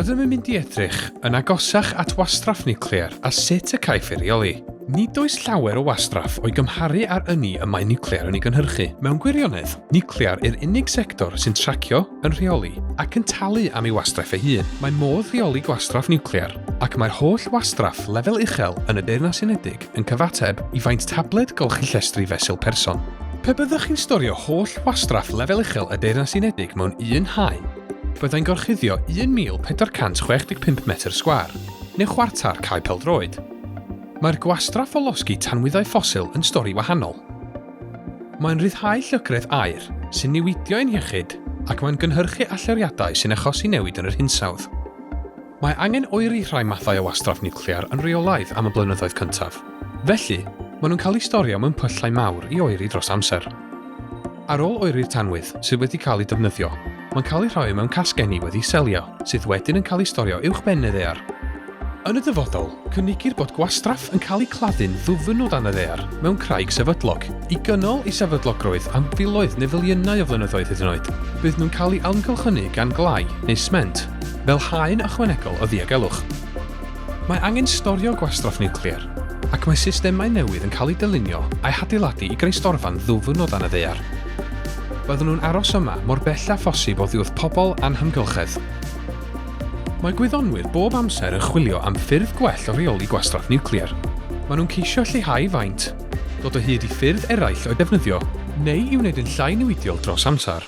Rydym yn mynd i edrych yn agosach at wastraff niwclear a sut y caiff ei reoli. Nid oes llawer o wastraff o'i gymharu â'r ynni y mae niwclear yn ei gynhyrchu. Mewn gwirionedd, niwclear yw'r unig sector sy'n tracio, yn rheoli ac yn talu am ei wastraff ei hun. Mae modd rheoli gwastraff niwclear, ac mae'r holl wastraff lefel uchel yn y Deyrnas Unedig yn cyfateb i faint tabled golchi llestri fesul person. Pe byddech chi'n storio holl wastraff lefel uchel y Deyrnas Unedig mewn un haen, byddai'n gorchuddio 1,465 metr sgwâr, neu chwarter cae pêl-droed. Mae'r gwastraff o losgi tanwyddau ffosil yn stori wahanol. Mae'n rhyddhau llygredd aer, sy'n niweidio ein hiechyd, ac mae'n gynhyrchu allyriadau sy'n achosi newid yn yr hinsawdd. Mae angen oeri rhai mathau o wastraff niwclear yn rheolaidd am y blynyddoedd cyntaf. Felly, maen nhw'n cael eu storio mewn pyllau mawr i oeri dros amser. Ar ôl oeri'r tanwydd sydd wedi cael ei defnyddio, mae'n cael ei rhoi mewn casgenni wedi selio, sydd wedyn yn cael eu storio uwchben y ddaear. Yn y dyfodol, cynigir bod gwastraff yn cael eu claddu'n ddwfn o dan y ddaear mewn craig sefydlog, i gynnal ei sefydlogrwydd am filoedd neu filiynau o flynyddoedd hyd yn oed. Bydd nhw'n cael eu amgylchynu gan glai neu sment, fel haen ychwanegol o ddiogelwch. Mae angen storio gwastraff niwclear, ac mae systemau newydd yn cael eu dylunio a'u hadeiladu i greu storfan ddwfn o dan y ddaear. Byddwn nhw'n aros yma mor bell â phosib oddi wrth pobl a'n hamgylchedd. Mae gwyddonwyr bob amser yn chwilio am ffyrdd gwell o reoli gwastraff niwclear. Maen nhw'n ceisio lleihau faint, dod o hyd i ffyrdd eraill o'i defnyddio, neu i'w wneud yn llai niweidiol dros amser.